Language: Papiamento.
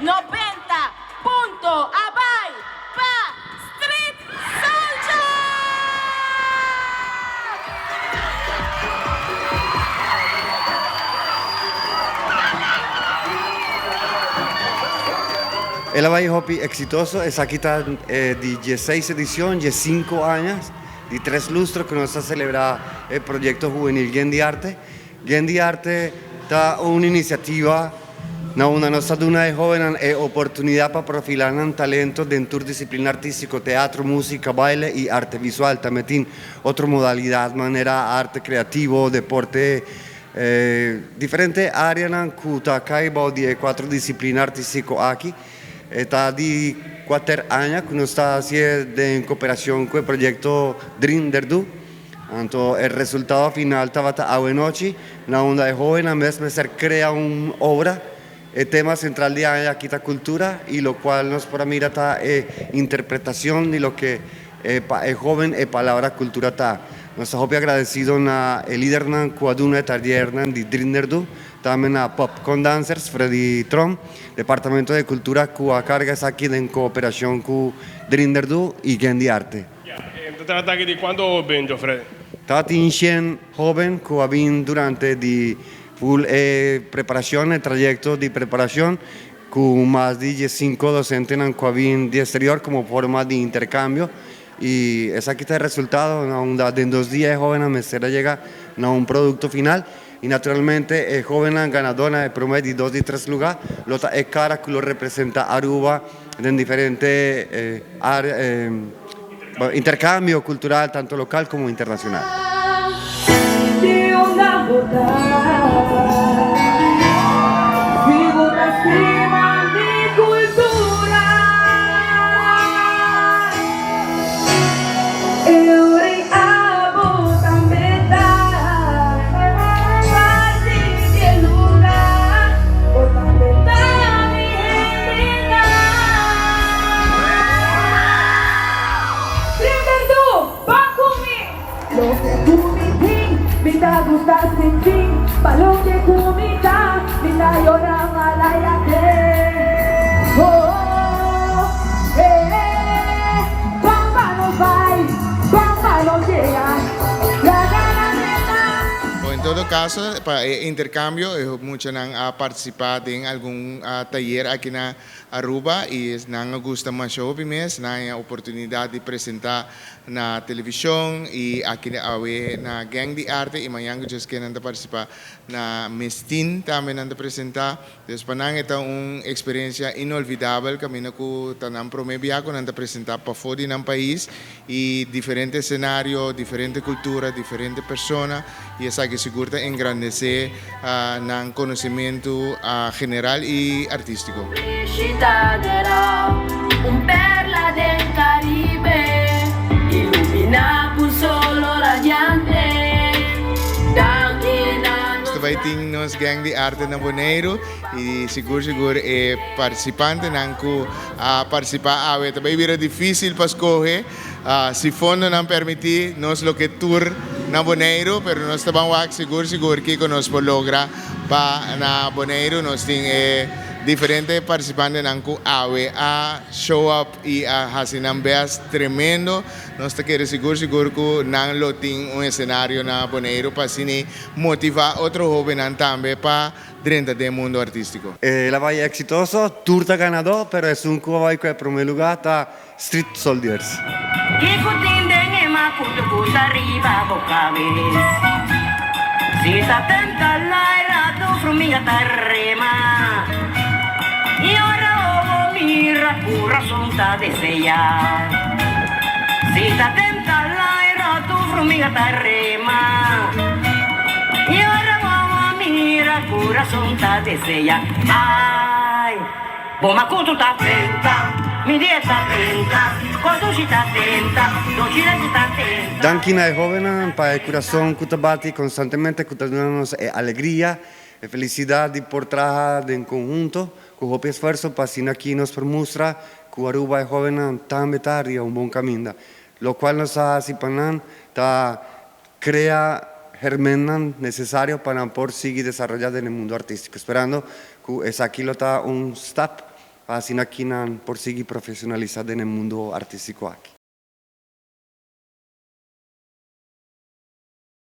90 punto a bai pa Street Soldier! El a bai hopi exitoso, esaki ta e di dieseis edicion, diescinco aña, di tres lustro cu nos ta celebra e proyecto hubenil Gen di Arte. Gen di Arte ta un iniciativa na unda nos ta duna e hobennan e oportunidad pa profila nan talento den tur disciplina artistico, teatro, musica, baile y arte visual. Tambe tin otro modalidad manera arte creativo, deporte, diferente areanan cu ta cay bao di e cuatro disciplina artistico aki. E ta di cuater aña cu nos ta haci'e den cooperacion cu e proyecto Dream Derdu. Anto e resultado final tabata awenochi, na unda e hobennan mes mester crea un obra. E tema central di aña aki ta cultura y locual nos por a mira ta e interpretacion di loke pa e hoben e palabra cultura ta. Nos ta hopi agradecido na e lidernan cu a duna e tardiernan di Drinderdu, tambe na Popcorn Dancers, Freddy Tromp, Departamento di Cultura cu a carga esaki den cooperacion cu Drinderdu y Gen di Arte. Ya, ta trata aki di cuanto hoben, Jofre? Tabatin shen hoben cu a bin durante di full e preparacion, e trayecto di preparacion, cu mas di diescinco docentenan cu a bin di exterior como forma di intercambio y esaki ta e resultado, na unda den dos dia e hobennan mester a yega na un producto final y naturalmente e hobennan ganador na e prome, di dos, di tres lugar lo ta e cara cu lo representa Aruba den diferente area, intercambio cultural tanto local como internacional. En todo caso, pa e intercambio e muchanan a participa den algun tayer aki na Aruba y nan a gusta masha hopi mes. Nan a oportunidad di presenta na television y aki awe na Gang di Arte y mañan cu djes ke nan ta participa na Mestin tambe nan ta presenta. Dus pa nan e ta un experiencia inolvidabel caminda cu ta nan prome bia cu nan ta presenta pafo di nan pais y diferente escenario, diferente cultura, diferente persona y esaki sigur ta engrandece nan conocimento general y artistico. Un perla den Caribe, ilumina cu solo radiante. Nos ta bai tin nos Gang di Arte na Boneiru y sigur sigur e participantenan cu a participa awe ta bai bira dificil pa scoge. Si fondonan permiti nos lo ke tur na Boneiru pero nos ta ban wak sigur sigur kico nos por logra pa na Boneiru. Nos tin e diferente participantenan cu awe a show up y a haci nan best tremendo. Nos ta kere sigur sigur ku nan lo tin un esenario na Boneiru pa asina motivá otro hóbennan tambe pa drenta den mundo artístiko. El a bai eksitoso, tur ta ganadó, pero esun ku a bai ku e promé lugá ta Street Soldiers. Kiko tin den e makutu ku ta riba bo kabes? Si ta tenta laira tu fruminga ta rema I ora obo mira kurason ta desea Si ta tenta laira tu fruminga ta rema I ora obo mira kurason ta desea Ai, bo makutu ta tenta, mi dia ta tenta Kodushi ta tenta, doshi lechi ta tenta. Danki na e hobennan pa e kurason ku ta bati konstantemente ku ta duna nos e alegria, e felisidat di por traha den konhunto ku hopi esfuerso pa asina aki nos por mustra ku Aruba e hobennan tambe ta riba un bon kaminda. Lokual nos a hasi pa nan ta krea hermennan nesesario pa nan por sigui desaroya den e mundo artístiko, sperando ku esaki lo ta un stap. Pa asina aki nan por sigui profesionalisa den mundo artistico aki.